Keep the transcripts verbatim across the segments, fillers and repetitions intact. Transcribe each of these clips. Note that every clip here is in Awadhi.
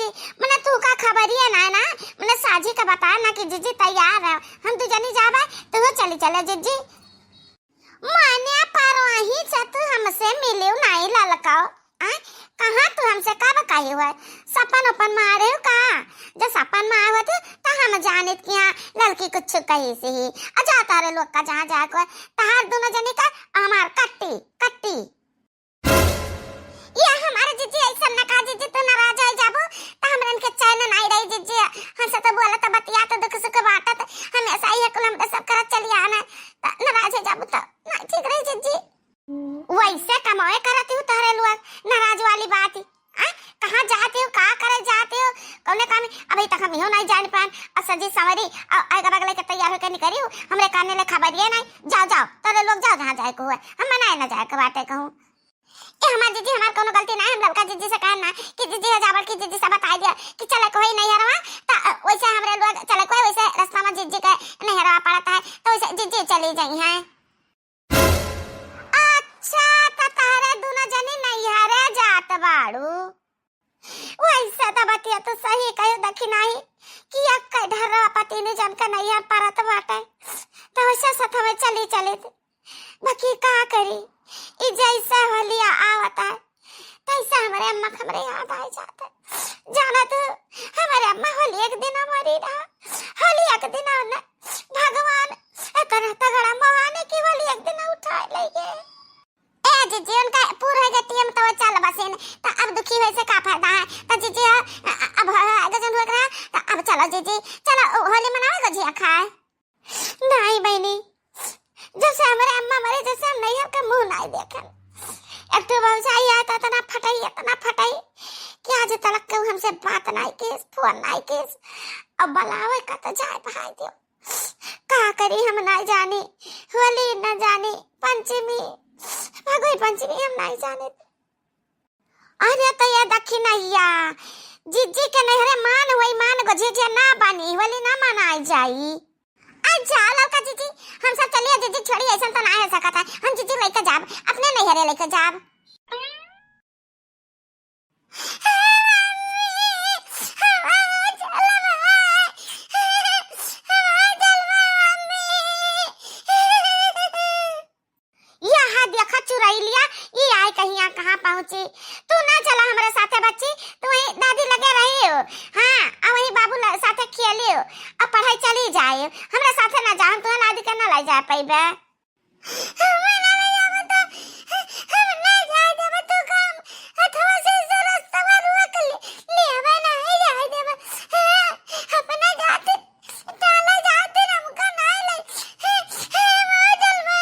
मने तू का खबरिया ना है ना, मने साझी का बता ना कि जिज्जी तैयार है, हम दू जनी जाबे, तू चली चले जिज्जी। मने परवाही से तू हमसे मिलियो नहीं ललकाओ, आ? कहाँ तू हमसे कब कही हुआ? सपन उपन में आ रहे हो का? जब सपन में आए होते तो हम जानित कि हाँ ललकी कुछ कही से ही। आ जाता रे लोग का जहाँ जाए को, तहार दोनों जनी का हमार कट्टी, कट्टी। ये हमारे जिज्जी ऐसा न कहा जिज्जी, तू नाराज हो जाबो तो हमरे इनके चैन नहीं रही जिज्जी। हमसे तो बोलत बतियात दुख सुख बाटत हमेशा ये कुल हमरे सब करत चली आना, तो नाराज हो जाबो तो नहीं ठीक रही जिज्जी। वैसे कमाए करत हो तोहरे लोग, नाराज वाली बात ही। आ? कहाँ जाते हो, का करे जाते हो, कौने काम? अभी तक हम इहो नहीं जान पान। और सजी संवरी और आगे बगले के तैयार होके निकली हो, हमरे काने ले खबरिए नहीं। जाओ जाओ, तोरे लोग जाओ जहाँ जाए को हुआ, हम मनाए ना जाए के बाटे कहूँ। ए हमार जिज्जी, हमार कोनो गलती ना है, हम ललका जिज्जी से कहन ना कि जिज्जी है जाबर की जिज्जी से बताई दिया कि चले कोई नहीं हरवा, त वैसे हमरे लोग चले कोई वैसे रास्ता में जिज्जी के नहीं हरवा पड़ता है, तो वैसे जिज्जी चली जाई हैं। अच्छा, त तहरे दोनों जनी नैहरे जात बाड़ू? वैसे त बतिया तू सही कहे दखिनाही कि एक ढर्रा पतिनी जन के नैहर परत बाटे, त वैसे सथ में चली चली। बाकी का करी, ई जैसे होलिया आवत है, तैसे हमरे अम्मा के हमरे याद आ जात है। जाना तू, हमरे अम्मा होली एक दिन मरी रहा, होली एक दिन न भगवान इतना तगड़ा मोहाने की होली एक दिन उठा लेंगे। ए जिज्जी, उनका पूर है गतियम तो चल बसिन, तो अब दुखी होए से का फायदा है? तो जिज्जी, अ-, अ-, अब हो-, हो-, गजन हुआ रहा, तो अब चलो जिज्जी, चलो होली मनावे, गुजिया खाए। नहीं बहिनी, जैसे हमरे अम्मा मरे, जैसे हम नैहर का मुंह नहीं देखन। एक ठो भौजाई आया था, इतना फटाई, इतना फटाई कि आज तलक केहू हमसे बात नहीं किस, फोन नहीं किस। अब बुलावे का तो जाए भाई दियो। का करी, हम नहीं जानी, होली न जानी, पंचमी, फगुई पंचमी हम नहीं जाने। अरे तो ये दखिनैया, जिज्जी के नैहरे मान होई, मान गो, जिज्जी ना बानी, होली ना मनाई जाई। अच्छा ललका जिज्जी, हम सब चलिए जिज्जी छोड़ी, ऐसा तो ना हो सकत है, हम जिज्जी लेके जाब, अपने नैहरे लेके जाब। यहाँ देखा चुरैलिया, ई आए कहिया कहाँ पहुँची। तू ना चला हमरे साथे बच्ची, तू वहीं दादी लगे रही हो। हाँ, आ वहीं बाबू ल-, साथे खेली हो, अब पढ़ाई चली जाए। हमरे साथे ना जाओ, तू दादी के ना ले जा पैबे। हम ना ले जाबे तो, हम ना जाए देबे तो काम, हथवा से से रस्तवा रोक ले, लेबे ना जाए देबे। हाँ, अपना जाते चला जाते हमका ना ले। हे, हे, माँ जलवा।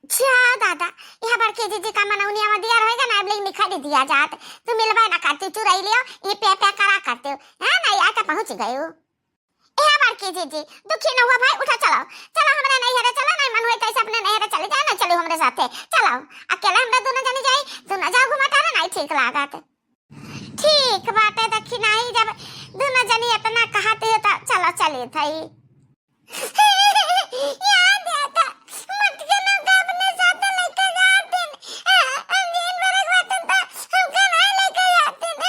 जा दादा, यहाँ बड़के जिज्जी का मनौनिया में दिया रहेगा ना, अब लेकिन निखा दे दिया जात। तू मिलबे ना करती, चुराई लियो, ये पे पे करा करते हो। हाँ, नहीं आके पहुँच गए हो। ए बड़के जिज्जी, दुखी न हुआ भाई, उठा चलाओ। चला हमरे नैहरे चला, नहीं मन होए कैसे अपने नैहरे चले जाए, ना चलो हमरे साथे। चलाओ, अकेले हमरे दोनों जने जाए, तू ना जाओ घुमा तारे, नहीं ठीक लागत। ठीक बाटे, देखी नहीं, जब दोनों जनी इतना कहत हो तो चलो चली थई। याद है तो, मटकनों का अपने साथ लेके जाते न। आ, हम दिन भर एक बात तो हमका नहीं लेके जाते न।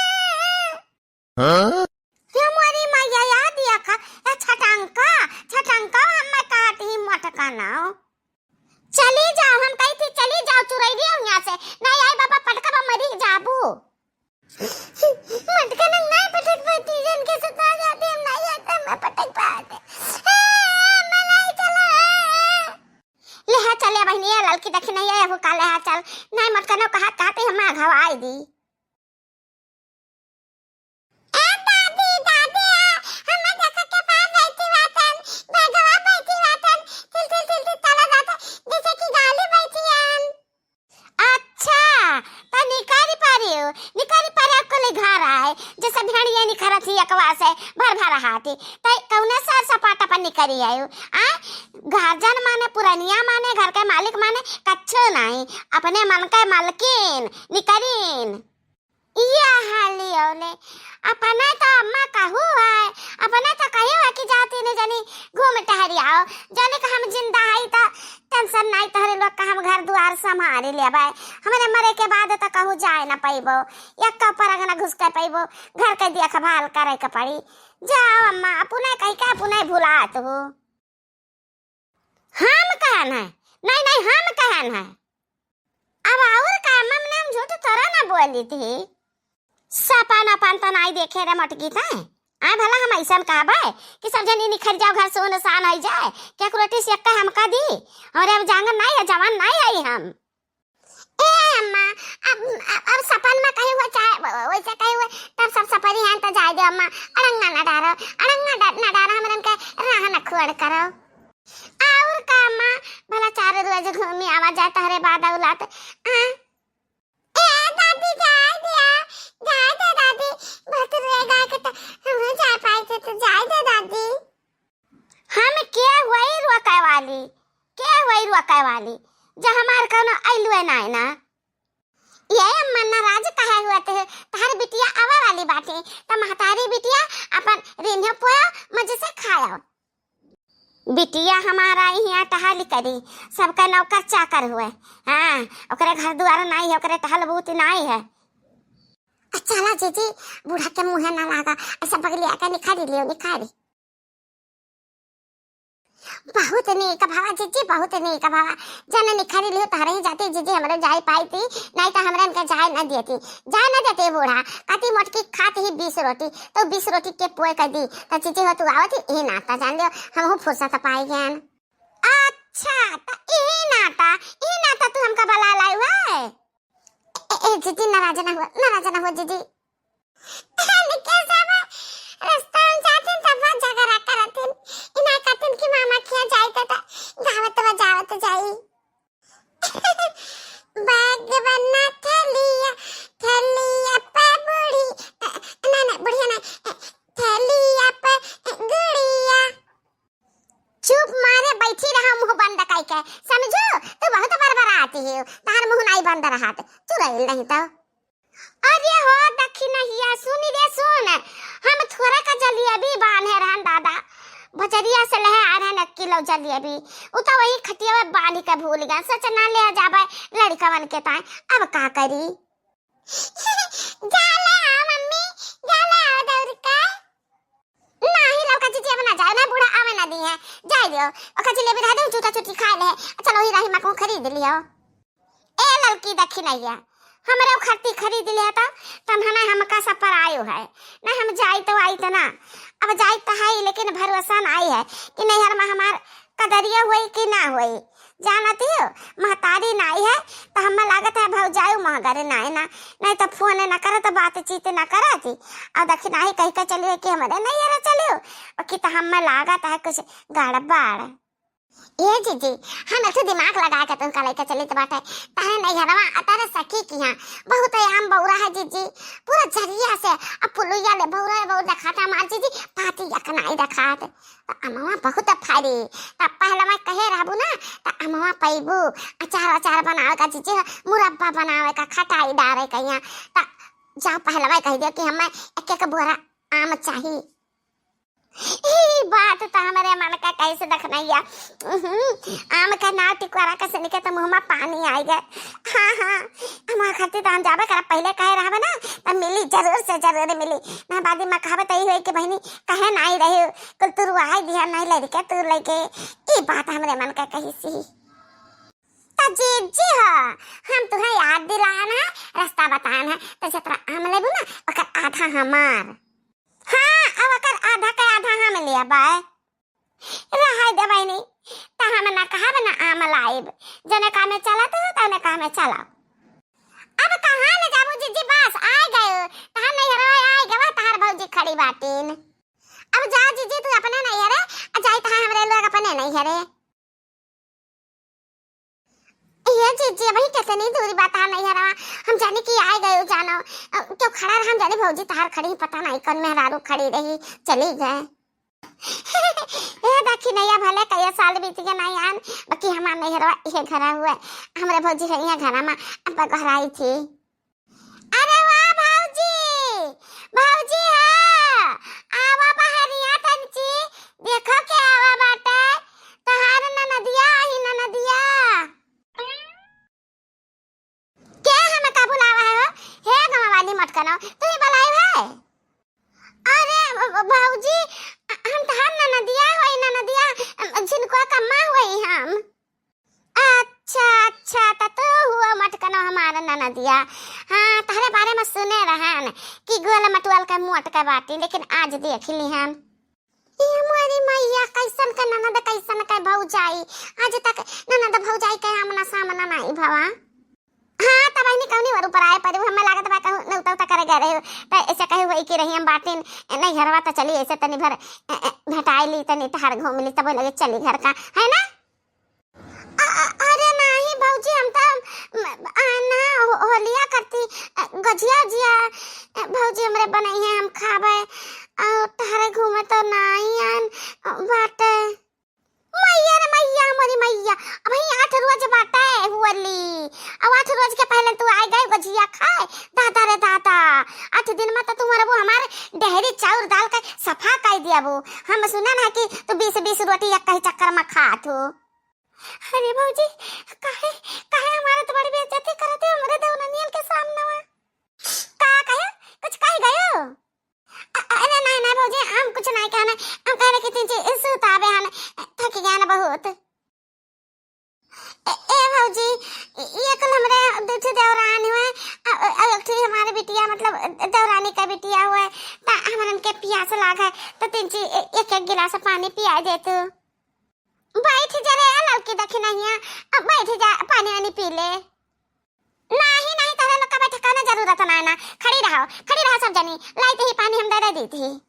हाँ? रे मोरी मैया, याद दिया खा, या छटंका, छटंका हम काट ही मटकनों। चली जाओ, हम कही थी चली जाओ चुरैलिया यहाँ से, नहीं आई बाबा पटका बा मरी जाबू। मटका नंग नहीं पटक पाती, जन के सता जाते हम नहीं आता, मैं पटक पाते। ए, मैं नहीं चला। ले हा चले बहिनी, ये ललकी देखी नहीं है, वो काले हा चल, नहीं मटकनों कहा, कहते हम घवाई दी। ए दादी, दादी, आ, हम देखा के पार बैठी बातन, बैठवा बैठी बातन, तिल, तिल, तिल, तिल, चला जाता, जैसे कि गाली बैठी हन। अच्छा, त निकरी परियो, निकरी परियो कुल घर आए, जैसे भेड़िया निकरत ही एकवा से, भर भर हाथी, त कौने सैर सपाटा पर निकरी आयो, आ? गार्जियन माने, पुरनिया माने, घर के मालिक माने, कच्छो नहीं, अपने मन के मालकिन, निकरीन। ये हाली होले, अपने तो अम्मा कहू है, अपने तो कही है कि जाती नहीं जानी घूम टहरी आओ, जाने का हम जिंदा है तो tension नहीं, तोहरे लोग का हम घर दुआर संभाल लेबे, हमारे मरे के बाद तो कहू जाए ना पइबो, एक्का परंगना घुस के पइबो, घर के देखभाल करे के पड़ी। जाओ अम्मा, अपने कहि के अपने भुलात हो। हम कहन है? नहीं, नहीं, हम कहन है। अब और का, मम नाम झूठ तोरा ना बोली थी। सपन अपन तो नाई देखे रे मोटकी तैं। आय भला हम अइसन कहबे कि सब जनी निखर जाओ, घर सुनसान होइ जाए, क्या रोटी सेक के हमका दी? हमरे अब जांगर नाई है, जवान नाई है हम। ए अम्मा, अब, अब, अब सपन में कहीं हुआ चाहे वैसे कहीं हुआ, तब सब सपरी हैं तो जाए दे अम्मा, अड़ंगा ना डारो, अड़ंगा डा-, ना डारो, हमरन के राह न खुअड़ करो। और का अम्मा, भला चारों रोज घूमी आवा जाए तहरे बाद औलाद। हाँ? ए दादी, जाए दिया, जाए दे दादी, बहुत रोएगा कि तो हम जा पाए थे तो जाए दे दादी। हम के हुई रोके वाली, के हुई रोके वाली, जो हमार कौनो अइलुए नाई ना। ये अम्मा नाराज काहे हुआ थे? तहार बिटिया आवे वाली बाटे, त महतारी बिटिया अपन रेन्हो पोयो, मजे से खायो। बिटिया हमारा यहाँ टहल करी, सबका नौकर चाकर हुए। हाँ, ओकरे घर दुआर नाई है, ओकरे टहल बूत नाई है। चला जीजी, बूढ़ा के मुँहे ना लागा, ऐसा बगलिया के निखारी लियो, निखारी। बहुत नीक भवा जीजी, बहुत नीक भवा। जन निखारी लियो, तहरे ही जाती जीजी हमरे जाए पाई थी, नाई तो हमरे इनके जाए न देती, जाए न देती बूढ़ा। कहती मोटकी खात ही बीस रोटी, तो बीस रोटी के पोए कर दी। तो जीजी हो तू आवत ही, यही नाता जान लियो, हम फुर्सत पाई गए। अच्छा, तो यही नाता, यही नाता तू हमका बुला लाई हुआ है? ए, ए, जीजी, नाराज ना हो, नाराज ना हो, जीजी। इनके सब रास्ता में जाथिन, तब झगड़ा करथिन। इना कहथिन कि मामा किया जाए, तो गावत बजावत जाई। बैग बना थलिया, थलिया पे बूढ़ी, अ, ना, ना, बुढ़िया ना, अ, थलिया पे गुड़िया। चुप मारे बैठी रहा, मुँह बंद कइके, समझू? तू बहुत बरबराती हो, तहार मुँह नाई बंद रहत, चुरैल नहीं तो। अरे हो दखिनहिया, सुन रे सुन, हम थोड़ा का जलेबी बांधे रहन दादा, बजरिया से लेहे आ रहन एक किलो जलेबी, उ तो वही खटिया में बांध के भूल गए, सच ना ले जाबे लड़कवन के ताए, अब का करी? जा ले आओ मम्मी, जा ले आओ दौड़ के। नाही लौका जीजी, अब ना जाए ना, बूढ़ा आवे ना दी है, जाए दियो। ओका जलेबी रह दे, चूटा चूटी खाए ले। चलो ही रही मा को खरीद लियो। ए ललकी दखिनहिया, हमरे खरती खरीद लिया तो तन्हना हमका सब पर आयो है। ना हम जाई तो आई तो ना, अब जाई तो है लेकिन भरोसा ना आई है कि नैहर मा हमार कदरिया होई कि ना होई। जानती हो, महतारी नाई है, तो हमें लागत है भौजाई महगरे नाई ना, नहीं तो फोन ना करत, बातचीत ना करत। और दखिनही कहि के चलिए कि हमरे नैहर चलियो, बाकी तो हमें लागत है कुछ गड़बड़। ए जीजी, हम एक ठो दिमाग लगा के तुमका लेके चलित बाटे, तहरे नैहरवा अतरे सखी की यहाँ बहुत आम बौरा है जीजी, पूरा झरिया से अब पुलुइया ले बौरा है, बौरा देखाता हमार जीजी, पाती यक नाई देखात। त अमवा बहुत फरी। त पहलवा कहे रहबू ना, त अमवा पइबू। अचार अचार बनावे का जीजी, मुरब्बा बनावे का, खटाई डारे का यहाँ। त जाओ पहलवा कह दियो कि हमें एक एक बोरा आम चाही। ई बात त हमरे मन का कैसे दखिनहिया। उहुं, आम का नाव टिकोरा का सुन के तो मुँह में पानी आइ गए। हाँ, हाँ, हमार खातिर त हम जाबे करब, पहले कहे रहबे ना, त मिली, जरूर से जरूर मिली। ना बादी में कहबे त ई होई कि बहिनी, कहे नाई रही, कुल तुरवाई दिया नाई लड़के तू लेके। ई बात हमरे मन का कही सी। त जीजी हो, हम तुहे याद दिलान है, रास्ता बतान है, त जतरा आम लेबू ना, ओकर आधा हमार। हाँ, अब ओकर आधा के आधा हम लेबे। रहे दे बहिनी, त हम ना कहब ना आम लाइब, जने कामे चलत हो, तने कामे चलाओ। अब कहाँ ले जाबू जीजी, बस आइ गए, तहार नैहरवा आइ गवा, तहार भौजी खड़ी बाटीन। अब जा जीजी तू अपने नैहरे, आ जाई तहाँ हमरे लोग अपने नैहरे। ये जीजी, अबही कितनी दूरी बा तहार नैहरवा, हम जानी कि आइ गए जानो, अ, क्यों खड़ा रहा, हम जानी भौजी तहार खड़ी, पता नहीं कौन मेहरारू खड़ी रही, चली गए। ए दखिनहिया, भले कई साल बीत गए नाई आन, बाकी हमार नैहरवा इहे घरा हुए, हमरे भौजी है इहे घरा मा, अब घर आई थी। अरे वाह भौजी, भौजी हो, आवा बहरिया तंची, देखो के आवा बाटे, तोहार ननदिया आई ननदिया। के हमका बुलावा है हो? कनो, तू ही बुलाए है? अरे ब-, ब-, भौजी, हम तहार ननदिया होई, ननदिया, अम, झिनकुआ कम्मा होई हम। अच्छा, अच्छा, त तू हुआ मटकनो हमार ननदिया। हाँ, तहरे बारे में सुने रहन कि गोल मटुअल के मोट के बाटी, लेकिन आज देख ली हम। ए मोरी मैया, कैसन के ननद, कैसन के भौजाई। आज तक ननद भौजाई के आमना सामना नाई भवा। हाँ, तब बहिनी कौनी ओर ऊपर आए परी, हमें लागत बा कहूँ नेउता उता करे गए रहे, त ऐसे कहे हुई कि रही हम बाटिन, ए, नहीं घरवा त चली, ऐसे तनी भर, ए, ए, भेटाई ली, तनी टहर घूम ली, तब लगे चली घर का, है ना? अ-, अ-, अरे नाही भौजी, हम त, म, आ, ना, हो-, होलिया करती, अ, गजिया उजिया, अ, भौजी हमरे बनई है, हम खाबे, और टहरे घूमे तो नाही आन, अ, बाटे। मैया रे मैया, मोरी मैया, अब ही आठ रोज बाटे होली, अब आठ रोज के पहले तू आए गए गजिया खाए। दादा रे दादा, आठ दिन में तो तुम्हारा वो हमार डेहरी चाउर दाल का सफा कर दिया वो। हम सुने ना कि तू बीस बीस रोटी एक ही चक्कर में खात हो। अरे भौजी, काहे, काहे हमारे तो बड़ी बेइज्जती करते हो हमरे देवरनियन के सामने में? का कहे? कुछ कह गयो? अ-, अरे नहीं, नहीं भौजी, हम कुछ नहीं कहना। हम कहना कि तीन चीज सुतावे हन, थक गया ना बहुत। ए, ए भौजी, ये कुल हमरे दू ठे देवरान हुए, अ, अ, एक ठे हमारे बिटिया, मतलब देवरानी का बिटिया हुए, त हमरन के पियास लाग है, त तीन चीज ए-, एक एक गिलास पानी पिया दे तू। बैठ जा रे ललकी दखिनहिया, अब बैठ जा, पानी वानी पी ले। नाही, नाही, तोहरे लोग का बैठे का ना जरूरत ना है ना। खड़ी रहो, खड़ी रहो सब जनी। लाई तो ही पानी हम दे दे दी थी।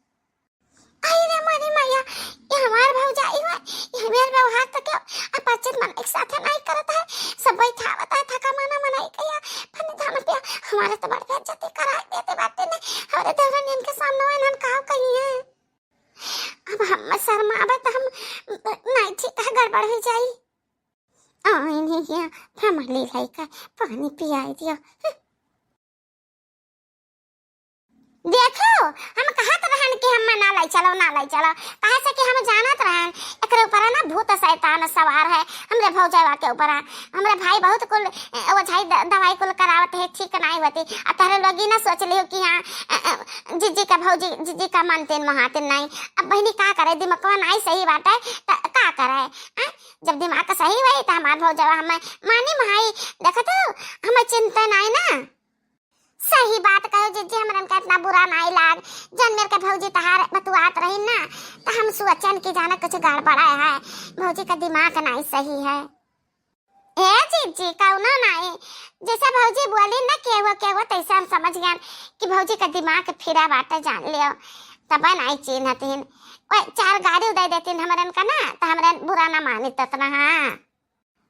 आई रे मोरी मैया, ये हमार भौजाई हुआ, ये हमार व्यवहार तो क्यों अपरिचित मन एक साथ नहीं करत है। सब बैठावत है, थका माना मनाई कहिया, फनी धान पिया, हमारे तो बड़ बेइज्जती कराई देते बाटे ने। हमारे देवरनियन के सामने इन्हन का कही है। अब हम शर्मावे तो हम नहीं ठीक है, गड़बड़ हो जाई। आइन हिया, फमली लइका, पानी पियाई दियो। देखो, हम कहत रहन कि हम ना लाई चलो, ना लाई चलो, काहे से कि हम जानत रहन, एकरे ऊपर ना भूत शैतान सवार है, हमरे भौजावा के ऊपर। हमरे भाई बहुत कुल, ए, ओझाई द-, दवाई कुल करावत है, ठीक नाई होती। आ तहरे लोग ई ना सोच लियो कि हाँ, अ, अ, जिज्जी का भौजी, जिज्जी का मानते महाते नहीं। अब बहिनी का करे, दिमागवा नाई सही बाटे, त का करे, हैं? जब दिमाग सही होई त हमार भौजावा हमें मानी भाई, देखत हो, हमें चिंता नाई ना। सही बात कहो जिज्जी, हमरन का इतना बुरा नाई लाग। जन मेर के भौजी तहार बतुआत रही ना, त हम सोचन कि जाना कुछ गड़बड़ा है, भौजी का दिमाग नाई सही है। ए जिज्जी, कौनो नाई, जैसे भौजी बोली ना केहू केहू, तैसे हम समझ गए कि भौजी का दिमाग फिरा बाटे, जान लियो। तब नाई चिन्हतीन, ओए चार गाड़ी दे देतीन हमरन का ना, त हमरन बुरा ना मानित इतना। हाँ,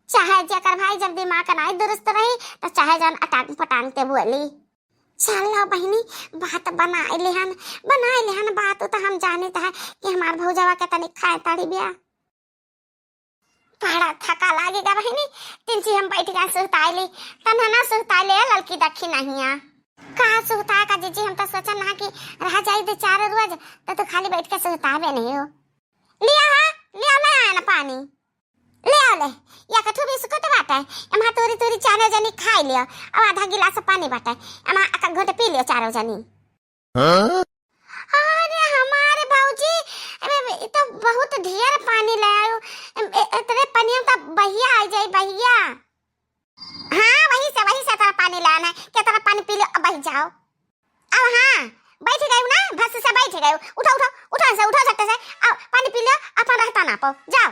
चाहे जेकर भाई जब दिमाग नाई दुरुस्त रही, त चाहे जन अटांग पटांग ते बोली। चलो बहिनी, बात बनाए लेहन, बनाए लेहन बात, त हम जानित है कि हमार भौजावा के तनिक खाए ताड़ी बिया। बड़ा थका लागेगा बहिनी, तीन चीज हम बैठ गए सुहताए ली, तन्हा ना सुहताए ले ललकी दखिनहिया। का सुहताए का जिज्जी, हम तो सोचन ना कि रह जाई दे चार रोज, त तू खाली बैठ के सुहतावे नहीं हो। लिया हा, लिया ले आए ना पानी। ले आओ ले, या कथू बिस्कुट बाटे, एमा तोरी तोरी चारो जनी खाई लियो, अब आधा गिलास पानी बाटे, एमा एक घोट पी लियो चारो जनी। हाँ? अरे हमारे भौजी, ए, ए, ई तो बहुत ढेर पानी ले आयो, ए, ए, इतने पानी में तो बहिया आ जाई, बहिया। हाँ, वही से, वही से तेरा पानी लाना है, क्या तेरा पानी पी लो, अब बह जाओ। अब हाँ, बैठ गई ना, भस से बैठ गई, उठो, उठो, उठो से, उठो झट से, आओ, पानी पी लो, अपन रहता ना पाओ, जाओ।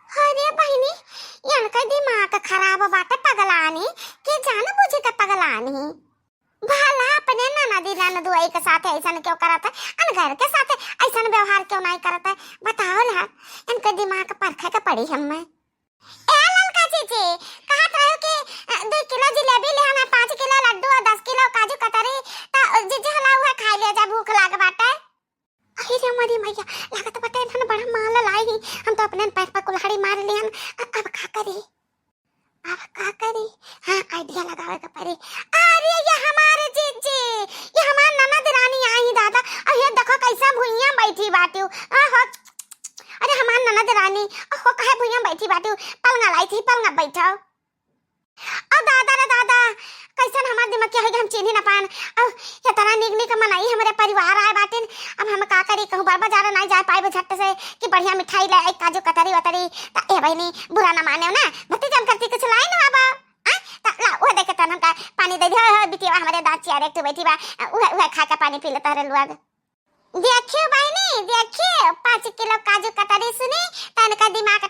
अरे बहिनी, इनका दिमाग खराब बाटे, पगलानी, के जान बुझे के पगलानी। भला अपने ननदी ननदुआई के साथ ऐसन क्यों करत है, अन घर के साथ ऐसन व्यवहार क्यों नहीं करत है, बताओ ना, इनके दिमाग परखे के पड़ी हमें। ए ललका चीची, कहत रहो कि, अ, दू किलो जिलेबी ले हमें, पाँच किलो लड्डू और दस किलो काजू कतरी, त जिज्जी हला उहे खाई ले जा, भूख लाग बाटे। अरे रे मोरी मैया, लागत बाटे इन्हन बड़ा माल लाई ही। हम तो अपने पैर पर कुल्हाड़ी मार लिहन। अ-, अब का करी? अब का करी? हाँ, आइडिया लगावे के पड़ी। अरे ये हमारे जीजी, ये हमार ननद रानी आई दादा। अरे ये देखो कैसा भुइयां बैठी बाटी। आहो, अरे हमार ननद रानी, ओहो काहे भुइयां बैठी बाटी? पलंगा लाई थी, पलंगा बैठाओ। ओ दादा रे दादा, कैसन हमार दिमाग के होइगा, हम चिन्ही ना पान। ओ, मनई हमरे परिवार आए बाटिन, अब हम का करी, कहूँ बड़ बाजार नाई जाए पाइब झट से कि बढ़िया मिठाई ले आई, काजू कतरी वतरी। त ए बहिनी, बुरा ना मानेव ना, भतीजन करती कुछ लाई ना अब। आ, त ला, उहे देखे तन हमका पानी दे दिया, बिटिया हमरे दाँत चियारे एक ठो बैठी बा, उहे, उहे खा के पानी पी ले तहरे लोग। देखियो बहिनी, देखियो, पाँच किलो काजू कतरी सुनी, तनका दिमाग